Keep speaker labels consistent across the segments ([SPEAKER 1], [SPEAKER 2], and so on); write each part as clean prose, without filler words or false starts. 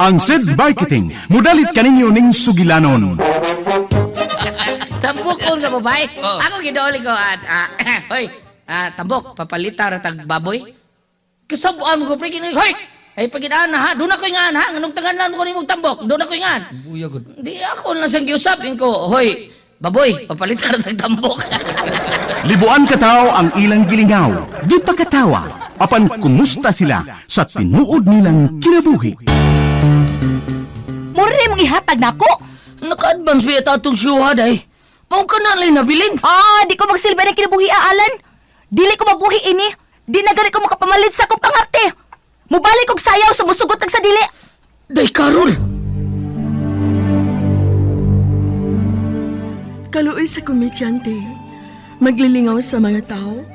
[SPEAKER 1] Ang SED Marketing, mudalit kaninyo ning sugilanon.
[SPEAKER 2] Tambok ko nga babae. Ako gidooli ko at hoy, tambok papalita ra tag baboy. Kasab-an ko pre kini, hoy. Ay pagidaan na ha, doon ako ingan ha, nganong tanganan ko nimong tambok, doon ako ingan.
[SPEAKER 3] Buya gud.
[SPEAKER 2] Di ako lang siyang giusap ko, hoy, baboy, papalita ra tag tambok.
[SPEAKER 1] Libuan kataw ang ilang gilingaw, di pa katawa, apan kumusta sila sa tinuod nilang kinabuhi.
[SPEAKER 4] Mura mong ihatag nako.
[SPEAKER 2] Naka-advance ba yata atong siyuha day? Mao ka na lang nabilin.
[SPEAKER 4] Ah, di ko magsilbi ng kinabuhi, Alan. Dili ko mabuhi ini. Di na gani ko makapamalit sa akong pangarte. Mubalik og sayaw sa musugot ag sa dili.
[SPEAKER 2] Day Karol.
[SPEAKER 5] Kaluoy sa komedyante. Maglilingaw sa mga tao,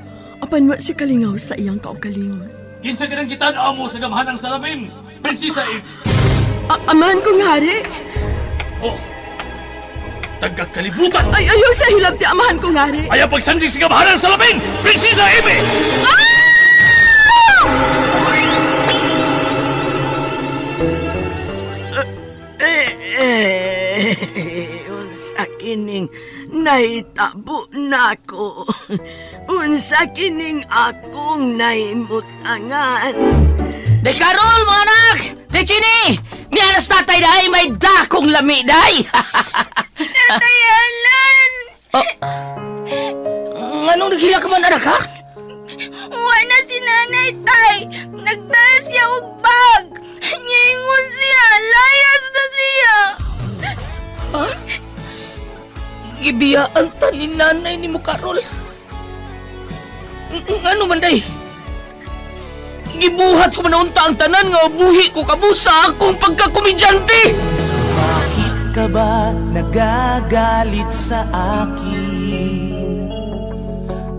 [SPEAKER 5] apan wa si kalingaw sa iyang kaugalingon.
[SPEAKER 6] Kinsa ka nang gitan-aw mo sa gamhan ng salamin, Prinsesa Eve?
[SPEAKER 5] Amahan kong hari!
[SPEAKER 6] Oh, tagakalibutan!
[SPEAKER 5] Ay, ayaw sa hilabti, amahan kong hari!
[SPEAKER 6] Ayaw pagsandig sa gamhan ng salamin, Prinsesa Eve!
[SPEAKER 5] Eh, unsa kining nahitabo nako. Unsa kining akong nahimutangan.
[SPEAKER 2] Day Karol, mga anak! Day Chini! Mianas tatay day, may dakong lami day!
[SPEAKER 5] Tatay Alan!
[SPEAKER 2] Oh. Nganong naghila ka man, anak, ha?
[SPEAKER 4] Wa na si nanay tay. Nagdala siya og bag. Niingon siya, layas na siya.
[SPEAKER 2] Gibiyaan ta ni nanay ni mo, Karol. Ngano man, day? Gibuhat ko man unta ang tanan nga buhi ko kamo sa akong pagkakomedyante!
[SPEAKER 7] Bakit ka ba nagagalit sa akin?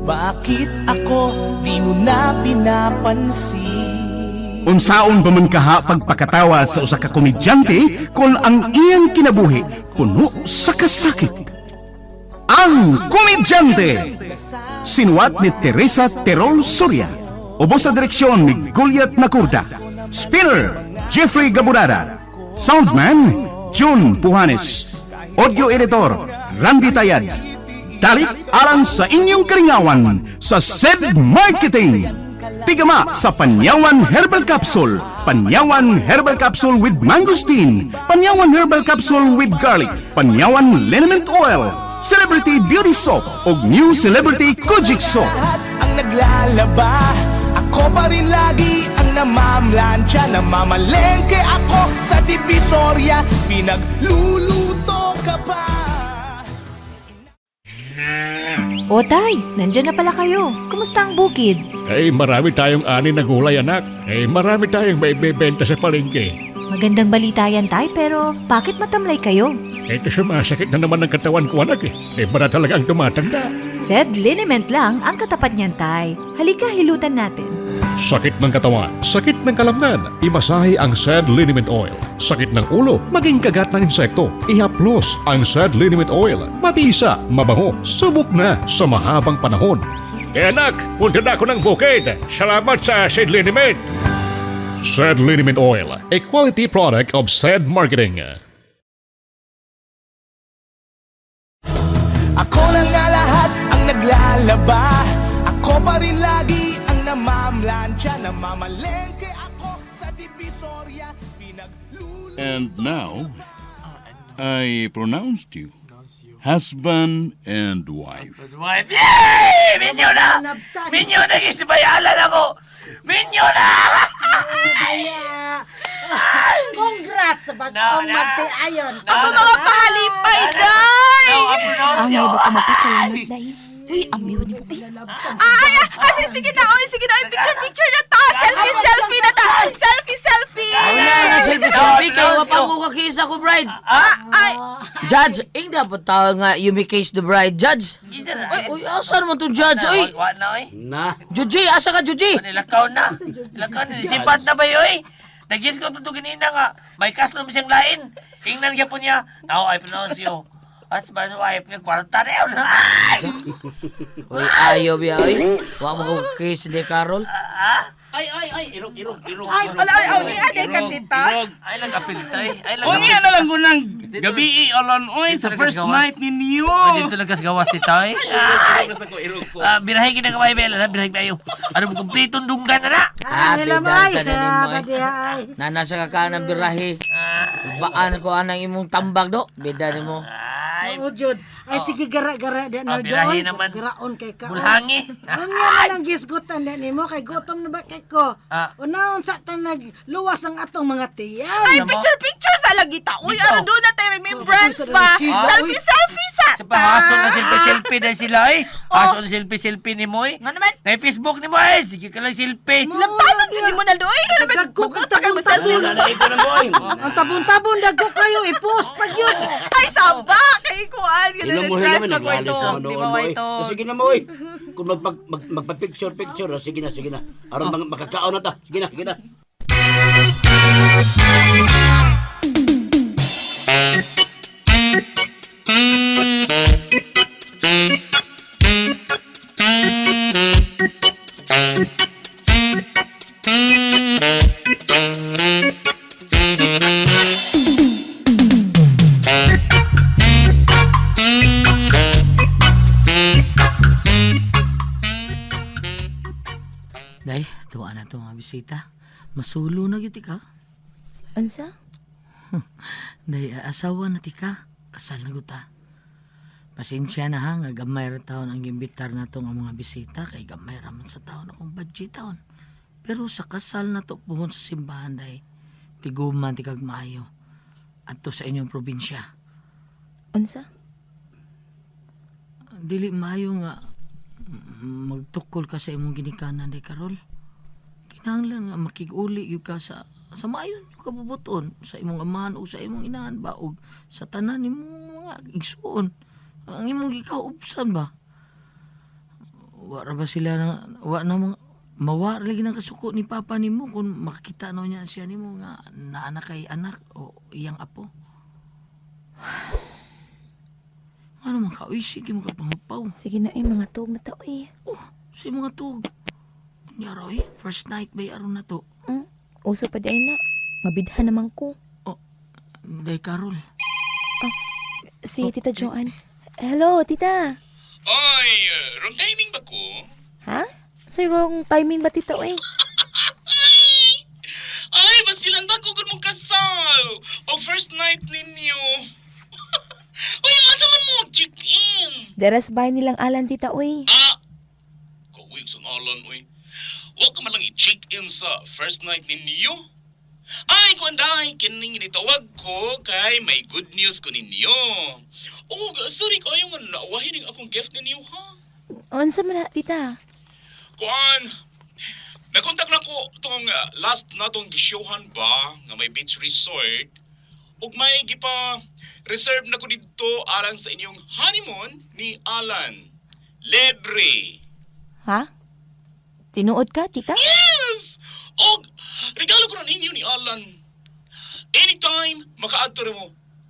[SPEAKER 7] Bakit ako di mo na pinapansin?
[SPEAKER 1] Unsaon ba man kaha pagpakatawa sa usa ka komedyante kung ang iyang kinabuhi puno sa kasakit? Ang Komedyante! Sinuwat ni Teresa Terol Soria. Ubos sa direksyon ni Goliath Nakurda. Spinner, Jeffrey Gaburada. Soundman, June Puhanes. Audio editor, Randy Tayad. Dalit alang sa inyong karingawan sa SED Marketing. Tigama sa Panyawan Herbal Capsule, Panyawan Herbal Capsule with Mangosteen, Panyawan Herbal Capsule with Garlic, Panyawan Liniment Oil, Celebrity Beauty Soap ug New Celebrity Kojic Soap.
[SPEAKER 7] Lahat ang naglalaba, ako pa rin lagi ang namamlansya. Namamalengke ako sa Divisoria, pinagluluto ka pa.
[SPEAKER 8] O tay, nandyan na pala kayo. Kumusta ang bukid?
[SPEAKER 9] Eh, marami tayong ani na gulay, anak. Eh, marami tayong maibebenta sa palengke.
[SPEAKER 8] Magandang balita yan, tay, pero bakit matamlay kayo?
[SPEAKER 9] Eh, kasi masakit na naman ang katawan ko, anak. Eh, eh para talaga ang tumatanda.
[SPEAKER 8] Said liniment lang ang katapat niyan, tay. Halika, hilutan natin.
[SPEAKER 9] Sakit ng katawan, sakit ng kalamnan, imasahe ang Sad Liniment Oil. Sakit ng ulo, maging kagat ng insekto, ihaplos ang Sad Liniment Oil. Mabisa, mabango, subok na sa mahabang panahon. Eh anak, punta na ako ng bukid. Salamat sa Sad Liniment. Sad Liniment Oil, a quality product of Sad Marketing.
[SPEAKER 7] Ako na nga lahat ang naglalaba. Ako pa rin lagi ang namamlansya. Namamalengke ako sa Divisoria, pinagluluto
[SPEAKER 1] And now, I pronounced you husband and wife.
[SPEAKER 6] Wife, yay! Minyo na! Minyo na gisibayalan ako! Minyo na!
[SPEAKER 10] Congrats sa bagong
[SPEAKER 6] No, no.
[SPEAKER 10] magtiayon.
[SPEAKER 5] Ako mga pahalipay, day!
[SPEAKER 6] Now, I pronounce you.
[SPEAKER 8] Magpasalamat, day.
[SPEAKER 4] Uy, amiw ni mo. Ay, ay, ay, sige na, oy, sige na, oy, picture, picture na ta. Selfie, selfie na ta. Selfie, selfie.
[SPEAKER 2] Wala na selfie selfie kay wa pa ko kakisa ko bride.
[SPEAKER 4] Ah, ay,
[SPEAKER 2] Judge, ing dapat tawag nga you may case the bride, judge. Uy, asa naman tong judge? Uy,
[SPEAKER 6] Wa na, oy.
[SPEAKER 2] Juji, asa ka Juji?
[SPEAKER 6] Nilakaw na. Nilakaw na. Sipat na ba yun, oy? Nagis ko ito ganina nga. May kaso naman siyang lain. Ingnan gyapon niya. Now, I pronounce you. Husband, wife, niya, kwarta na yun. Ay!
[SPEAKER 2] Uy, ayaw biya, uy. Wa mo ko case ni Carol.
[SPEAKER 6] Ay, ay, ay, irog, irog, irog.
[SPEAKER 10] Ay, ala, ay, aw, ni aday ka, tita.
[SPEAKER 6] Ay, lang apil tay. Ay, lang
[SPEAKER 7] Unya na lang gunang gabi alon oy sa
[SPEAKER 6] Dito
[SPEAKER 7] first
[SPEAKER 6] lang gawas.
[SPEAKER 7] night ninyo.
[SPEAKER 6] Ay, dito lang kas gawas tita ay. Ay. Ah, birahe gid na kamay bela, birahe kayo. Ano mo kumpletong dunggan na na.
[SPEAKER 10] Ah,
[SPEAKER 2] Happy
[SPEAKER 10] lamay.
[SPEAKER 2] dance na nimo,
[SPEAKER 10] Ah,
[SPEAKER 2] eh.
[SPEAKER 10] badi, ay.
[SPEAKER 2] Nana sa kakanang birahe. Baan ko anang imong tambag do. Bida nimo.
[SPEAKER 6] Ay,
[SPEAKER 10] Oo, Jud. Ay, sige, gara-gara di
[SPEAKER 6] Ah,
[SPEAKER 10] na
[SPEAKER 6] birahe
[SPEAKER 10] doon.
[SPEAKER 6] naman.
[SPEAKER 10] Garaon kay ka.
[SPEAKER 6] Bulhangi.
[SPEAKER 10] Unya man ang gisgutan di nimo kay gutom na ba kay ko.
[SPEAKER 6] Ah.
[SPEAKER 10] Una unsa ta nagluwas ang atong mga tiyan.
[SPEAKER 3] Ay, picture, picture sa lagi ta. Uy,
[SPEAKER 6] Dito.
[SPEAKER 3] ano doon na tayo remembrance
[SPEAKER 10] Oh,
[SPEAKER 3] ba?
[SPEAKER 10] ah.
[SPEAKER 3] Selfie, selfie sa
[SPEAKER 6] Sa pahaso na selfie-selfie na sila ay. Haso na selfie-selfie ni mo ay.
[SPEAKER 3] Nga naman.
[SPEAKER 6] Na Facebook ni mo ay. Sige ka lang selfie.
[SPEAKER 3] Labtanon dyan mo na doy. Ano ba?
[SPEAKER 10] Dagko kay
[SPEAKER 3] Magbuta kayo
[SPEAKER 10] tabon-tabon.
[SPEAKER 3] selfie.
[SPEAKER 10] Ang tabon-tabon dagko kayo i-post pag yun.
[SPEAKER 3] Ay, saba! Kay kuan. Ganun
[SPEAKER 11] Hilom mo,
[SPEAKER 3] stress
[SPEAKER 11] hilom mo,
[SPEAKER 3] na ko
[SPEAKER 11] naglalis
[SPEAKER 3] ito.
[SPEAKER 11] sa
[SPEAKER 3] Di
[SPEAKER 11] noon
[SPEAKER 3] ba
[SPEAKER 11] mo, eh.
[SPEAKER 3] ito?
[SPEAKER 11] Sige na mo, eh. Kung magpa-picture-picture, sige na, sige na. Aron makakaon na ta. Sige na, sige na.
[SPEAKER 2] Day, tuwa na to mga bisita. Masulo na gyud ka.
[SPEAKER 4] Unsa?
[SPEAKER 2] Day, asawa na tika. Kasal na guta. Pasensya na ha, nga gamay ra taon ang gimbitar na ang mga bisita kay gamay ra man sa taon akong budget taon. Pero sa kasal na to puhon sa simbahan day, tiguman ti kag maayo. Adto sa inyong probinsya.
[SPEAKER 4] Unsa?
[SPEAKER 2] Dili maayo nga magtukol ka sa imong ginikanan day Karol. Kinahanglan nga makig-uli gyud ka sa maayo nyo kabubuton sa imong amahan o sa imong inahan ba og sa tanan nimong mga igsuon. Ang imong gikaubsan ba? Wa ra ba sila na wa na mga mawa ra lagi ng kasuko ni papa nimo kung makakita no niya siya nimo nga naa na kay anak o iyang apo. Ano man ka, uy, sige mo ka pangupaw.
[SPEAKER 4] Sige na eh, mga tuog na tao eh.
[SPEAKER 2] Oh, sa mga tuog. Unya ra, eh, first night ba aron na to?
[SPEAKER 4] Uso pa di ay na. Mabidhan naman ko.
[SPEAKER 2] Day Karol.
[SPEAKER 4] Si Tita Joanne. Hello, Tita.
[SPEAKER 7] Oy, wrong timing ba ko?
[SPEAKER 4] Ha? Sa wrong timing ba, Tita? Eh?
[SPEAKER 7] Ay, basilan ba ko mong kasal? O first night ninyo? Uy, asa man mo check-in?
[SPEAKER 4] Deres bahay nilang Alan, Tita, uy.
[SPEAKER 7] Ah! Kauwi sa ngalan, uy. Huwag ka man lang i-check-in sa first night ninyo. Ay, kuanday, kining itawag ko kay may good news ko ninyo. Oh, sorry ko ayaw nga naawahin ang akong gift ninyo, ha?
[SPEAKER 4] Unsa man na, Tita?
[SPEAKER 7] Kuan, nakontak na ko tong last na tong gisyohan ba nga may beach resort ug may gipa reserve na ko didto alang sa inyong honeymoon ni Alan. Libre.
[SPEAKER 4] Ha? Tinuod ka, Tita?
[SPEAKER 7] Yes! Og regalo ko na ninyo ni Alan. Anytime makaadto ra mo.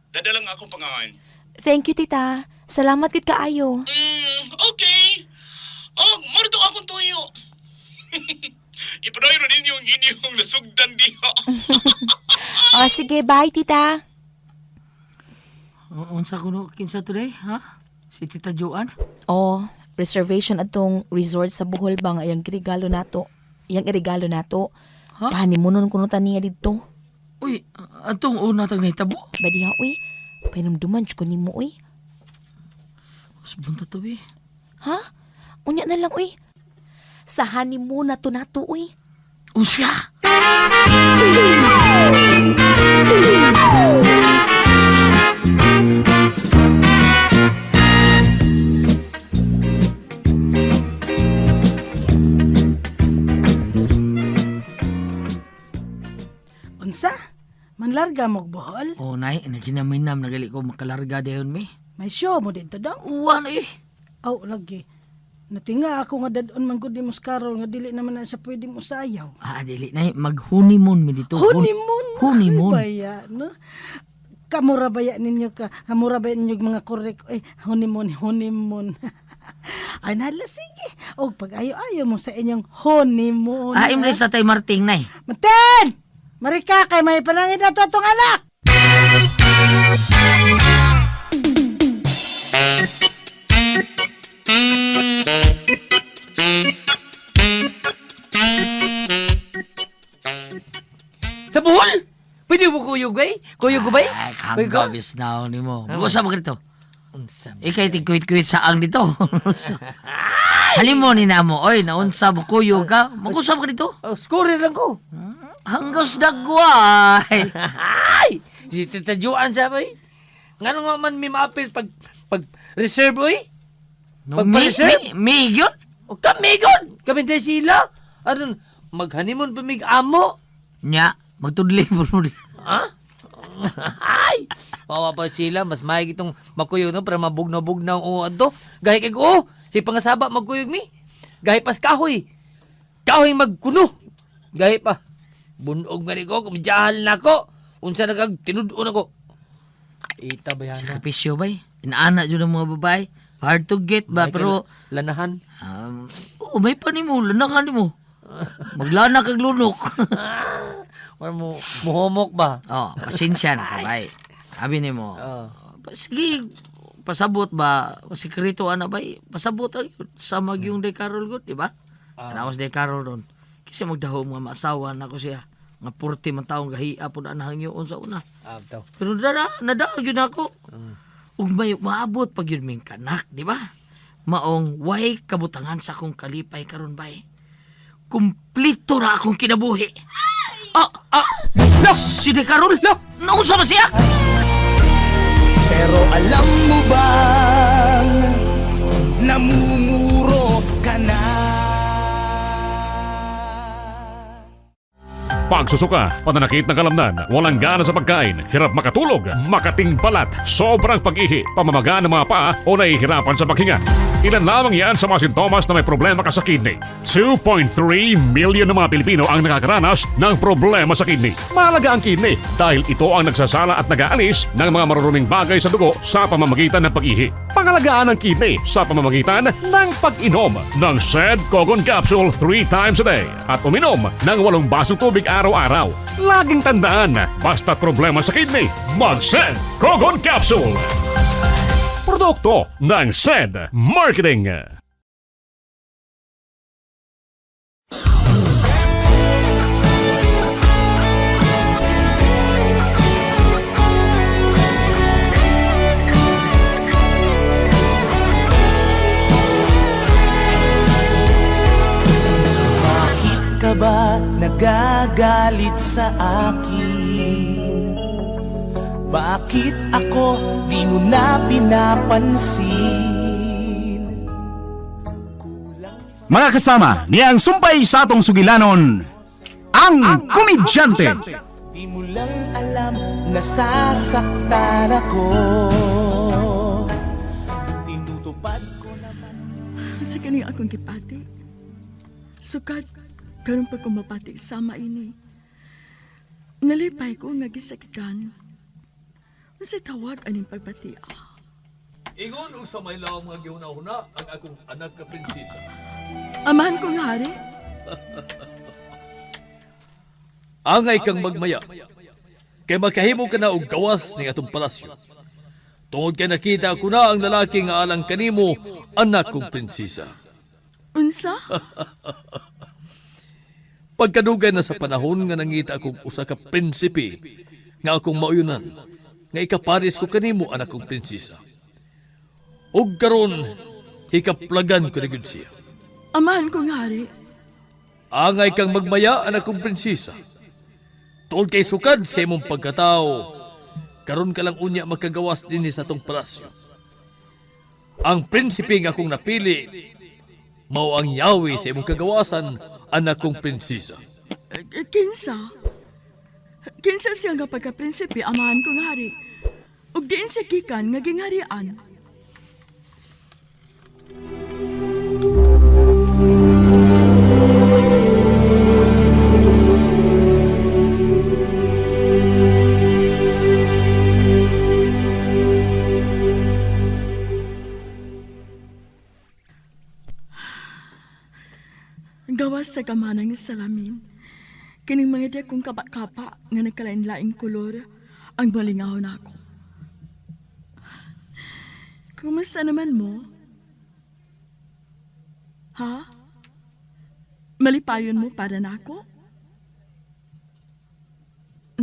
[SPEAKER 7] Dadala nga akong pangalan.
[SPEAKER 4] Thank you, Tita. Salamat kit kaayo.
[SPEAKER 7] Okay. Og mo to akong tuyo. Ipadayon na ninyo ang inyong nasugdan diha.
[SPEAKER 4] O, sige, bye, Tita.
[SPEAKER 2] Unsa kuno kinsa today, ha? Si Tita Joanne?
[SPEAKER 4] Oh, reservation atong resort sa Bohol ba nga iyang regalo nato. Iyang irigalo nato.
[SPEAKER 2] Ha?
[SPEAKER 4] Honeymoon kuno ta niya didto.
[SPEAKER 2] Uy, atong una tag nahitabo.
[SPEAKER 4] Badi ha, uy. Painumduman jud ko nimo, uy.
[SPEAKER 2] Mas bunta to, eh.
[SPEAKER 4] Ha? Unya na lang, uy. Sa honeymoon na to nato, uy.
[SPEAKER 2] Unsya!
[SPEAKER 10] Unsa? Manlarga mo og Bohol?
[SPEAKER 2] Oh, nay, naghinam-hinam nagali ko makalarga dayon mi.
[SPEAKER 10] May show mo dito dong?
[SPEAKER 2] Uwa na eh.
[SPEAKER 10] Aw, lagi. Natinga ako nga dadon man gud ni Karol nga dili naman na siya pwede mo sayaw.
[SPEAKER 2] Ah, dili nay, mag-honeymoon mi dito.
[SPEAKER 10] Honeymoon.
[SPEAKER 2] Honeymoon.
[SPEAKER 10] Ay, baya, no? Kamura baya ninyo ka, kamura baya ninyo mga korek. Ay, honeymoon, honeymoon. Ay, nala, sige. Og pag-ayo-ayo mo sa inyong honeymoon.
[SPEAKER 2] Ah, imres na tayo Marting, nay.
[SPEAKER 10] Martin! Marika, kay may panangit na to atong anak!
[SPEAKER 6] Sa Bohol? Pwede mo kuyog ay? Kuyog ko ba?
[SPEAKER 2] Ay, kangabis na ni mo. Gusto mo dito?
[SPEAKER 6] Unsa?
[SPEAKER 2] Ikay tigkuwit-kuwit sa ang dito. Halimo ni namo, oy, naunsa mo kuyog ka. Magusa mo dito?
[SPEAKER 6] Oh, scorer lang ko.
[SPEAKER 2] Hanggaw sa dagway.
[SPEAKER 6] Ay! Si Tita Joan sa bay. Ngano nga man mi maapil pag pag reserve oy?
[SPEAKER 2] No,
[SPEAKER 6] Pag
[SPEAKER 2] mi,
[SPEAKER 6] pa-reserve?
[SPEAKER 2] mi, mi, yun?
[SPEAKER 6] O kami god. Kami din sila. Aron mag-honeymoon pa mig amo.
[SPEAKER 2] Nya, magtudli mo mo dito.
[SPEAKER 6] Ha? Ay! Wawa pa sila, mas maig itong makuyog no para mabugnaw-bugnaw o adto. Gahi kay oh, si pangasaba magkuyog mi. Gahi pas kahoy. Kahoy magkuno. Gahi pa. Bunog nga ni ko, kumidyahan na ko. Unsa na kag tinud-on ako. Ita ba yan?
[SPEAKER 2] Sakripisyo bay. Inaana dyan ang mga babae. Hard to get ba, pero...
[SPEAKER 6] Lanahan.
[SPEAKER 2] Oo, may panimula na ka mo. Maglana kag lunok.
[SPEAKER 6] Or mo muhomok ba?
[SPEAKER 2] Oh, pasensya na ka, bay. Sabi ni mo,
[SPEAKER 6] Oh.
[SPEAKER 2] sige, pasabot ba, sikreto ana bay, pasabot ang yun. Sa magyong de Carol good, di ba? Tanawas de Carol ron. Kasi magdaho mga maasawa na ko siya. Nga purti man taong gahia po na anahang yun sa una.
[SPEAKER 6] Ah, taw.
[SPEAKER 2] Pero nada, nadaag yun ako. Ug may maabot pag yun ming kanak, di ba? Maong way kabutangan sa akong kalipay karon bay. Kumplito ra akong kinabuhi. Ah, ah, lo, si De Carol, lo, naunsa ba siya?
[SPEAKER 1] Pero alam mo bang namumuro ka na?
[SPEAKER 9] Pagsusuka, pananakit ng kalamnan, walang gana sa pagkain, hirap makatulog, makating balat, sobrang pag-ihi, pamamaga ng mga paa o nahihirapan sa paghinga. Ilan lamang yan sa mga sintomas na may problema ka sa kidney. 2.3 million na mga Pilipino ang nakakaranas ng problema sa kidney. Mahalaga ang kidney dahil ito ang nagsasala at nag-aalis ng mga maruruming bagay sa dugo sa pamamagitan ng pag-ihi. Pangalagaan ang kidney sa pamamagitan ng pag-inom ng Sed Kogon Capsule 3 times a day at uminom ng 8 basong tubig araw-araw. Laging tandaan, basta problema sa kidney, mag-Sed Kogon Capsule! Produkto ng Sed Marketing.
[SPEAKER 1] Bakit ka ba nagagalit sa akin? Bakit ako di mo na pinapansin?
[SPEAKER 7] Mga kasama, niya ang sumpay sa atong sugilanon, ang komedyante.
[SPEAKER 1] Di mo lang alam nasasaktan ako. Tinutupad ko naman.
[SPEAKER 5] Sa kaning akong gipati. Sukat, karon pa ko mapati sama ini. Nalipay ko nga gisakitan. Unsay tawag aning pagbati ah.
[SPEAKER 12] Ingon og sa may lawom nga gihuna-huna ang akong anak ka prinsesa.
[SPEAKER 5] Amahan kong hari,
[SPEAKER 12] Angay kang magmaya. Kay makahimo ka na og gawas ning atong palasyo. Tungod kay nakita ko na ang lalaki nga alang kanimo, anak kong prinsesa.
[SPEAKER 5] Unsa?
[SPEAKER 12] Pagkadugay na sa panahon nga nangita akong usa ka prinsipe nga akong mauyunan, nga ikapares ko kanimo anak kong prinsesa. Ug karon hikaplagan ko na gyud siya.
[SPEAKER 5] Amahan kong hari,
[SPEAKER 12] Angay kang magmaya anak kong prinsesa. Tuod kay sukad sa imong pagkatao, karon ka lang unya magkagawas dinhi sa atong palasyo. Ang prinsipe nga akong napili, mao ang yawi sa imong kagawasan, anak kong prinsesa.
[SPEAKER 5] Kinsa? Kinsa siya nga pagka-prinsipe, amahan kong hari? Ug diin siya gikan nga gingharian. sa gamanang salamin. Kining mga dakong kaba-kaba nga nagkalain-laing kolor ang malingahon ako. Kumusta naman mo? Ha? Malipayon mo para nako?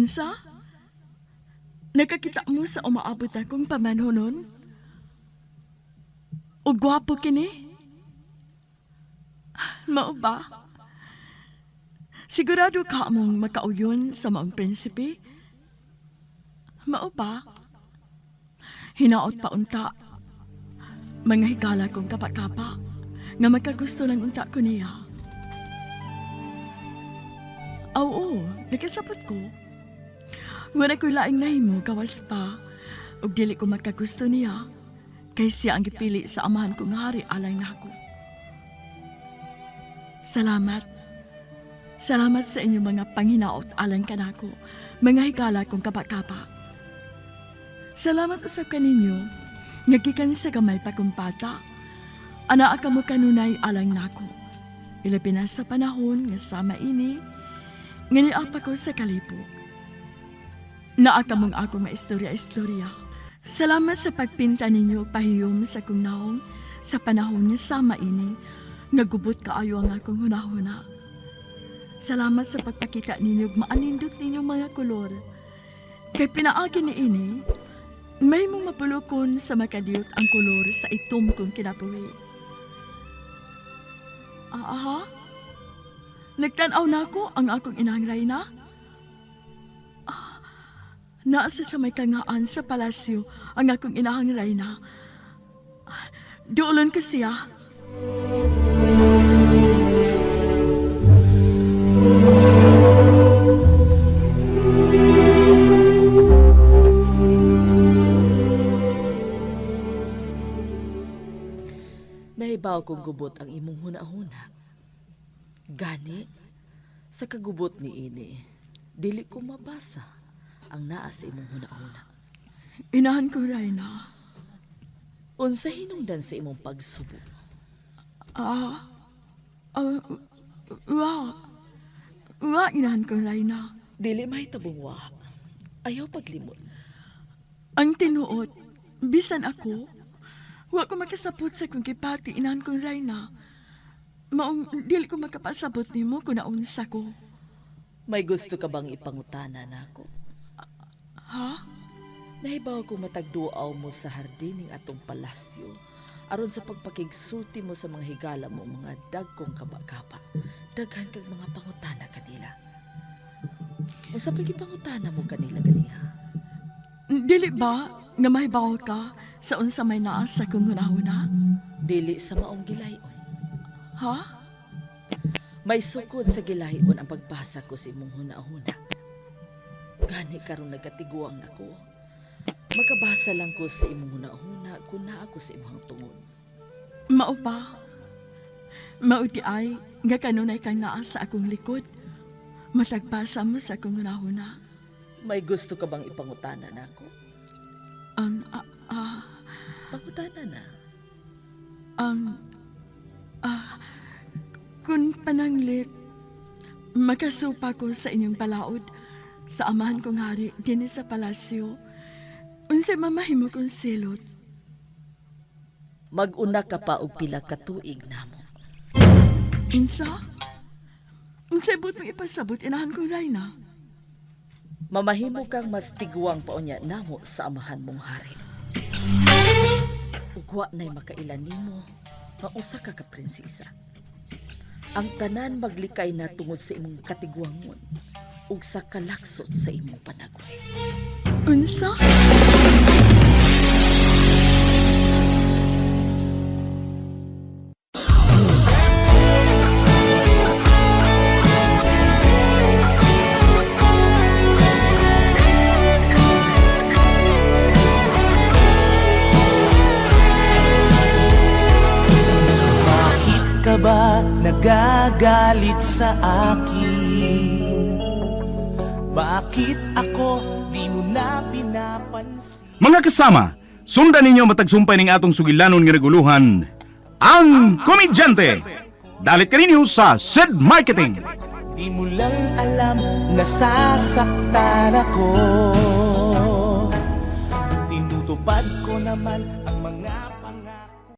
[SPEAKER 5] Unsa? Nakakita mo sa umaabot akong pamanhonon? O gwapo kini? Mao ba? Sigurado ka mong makauyon sa maong prinsipe? Mao ba? Hinaot pa unta. Mga higala kong kapa-kapa nga magkagusto lang unta ko niya. Oo, nakasabot ko. Wala ko'y laing nahimo gawas pa ug dili ko magkagusto niya kay siya ang gipili sa amahan kong hari alang nako. Salamat. Salamat sa inyong mga panghinaot alang kanako, mga higala kong kapa-kapa. Salamat usab kaninyo, nga gikan sa gamay pa kong bata. Anaa kamo kanunay alang nako. Ilabi na sa panahon nga sama ini, nga niapa ko sa kalipok. Naa kamong ako nga istorya-istorya. Salamat sa pagpinta ninyo pahiyom sa kong naong sa panahon nga sama ini, nga gubot kaayo ang akong hunahuna. Salamat sa pagpakita ninyo ug maanindot ninyong mga kolor. Kay pinaagi ni ini, may mong mapulokon sa makadiyot ang kolor sa itom kong kinabuhi. Ah, aha? Nagtan-aw na ako ang akong inang Reyna. Ah, naa sa may kangaan sa palasyo ang akong inahang Reyna. Ah, duolon ko siya.
[SPEAKER 13] Nahibaw kong gubot ang imong huna-huna. Gani, sa kagubot ni ini, dili ko mabasa ang naa sa imong huna-huna.
[SPEAKER 5] Inahan ko, Reyna.
[SPEAKER 13] Unsa hinungdan sa imong pagsubo?
[SPEAKER 5] Wa. Wa, inahan ko, Reyna.
[SPEAKER 13] Dili mahitabong wa. Ayaw paglimot.
[SPEAKER 5] Ang tinuod, bisan ako, wa ko makasabot sa kong gipati inahan kong Reyna. Maong dili ko makapasabot nimo kung naunsa ko.
[SPEAKER 13] May gusto ka bang ipangutana nako?
[SPEAKER 5] Ha?
[SPEAKER 13] Nahibaw ko matagduaw mo sa hardining atong palasyo aron sa pagpakigsulti mo sa mga higala mo mga dagkong kabakaba. Daghan kag mga pangutana kanila. Unsa pa gipangutana mo kanila ganiha?
[SPEAKER 5] Dili ba nga mahibaw ka sa unsa may naa sa kong hunahuna?
[SPEAKER 13] Dili sa maong gilayon.
[SPEAKER 5] Ha?
[SPEAKER 13] May sukod sa gilayon ang pagbasa ko sa imong hunahuna. Gani karon nagkatiguang nako. Makabasa lang ko sa imong hunahuna kung naa ko sa imong tungod.
[SPEAKER 5] Mao ba? Mao di ay nga kanunay kang naa sa akong likod. Matagbasa mo sa akong hunahuna.
[SPEAKER 13] May gusto ka bang ipangutana nako? Pangutana na.
[SPEAKER 5] Kung pananglit, makasupa ko sa inyong balaod sa amahan kong hari dinhi sa palasyo. Unsay mamahimo kong silot?
[SPEAKER 13] Mag-una ka pa og pila ka tuig namo.
[SPEAKER 5] Unsa? Unsay buot mong ipasabot inahan kong Reyna?
[SPEAKER 13] Mamahimo kang mas tiguang paunya namo sa amahan mong hari. Ug wa na'y makaila nimo nga usa ka ka prinsesa. Ang tanan maglikay na tungod sa imong katiguangon ug sa kalaksot sa imong panagway.
[SPEAKER 5] Unsa?
[SPEAKER 14] Bakit ka ba nagagalit sa akin? Bakit ako di mo na pinapansin?
[SPEAKER 1] Mga kasama, sundan ninyo matag sumpay ning atong sugilanon nga naguluhan, ang Komedyante! Dalit kaninyo sa Sid Marketing.
[SPEAKER 14] Di mo lang alam, nasasaktan ako. Tinutupad ko naman ang mga pangako.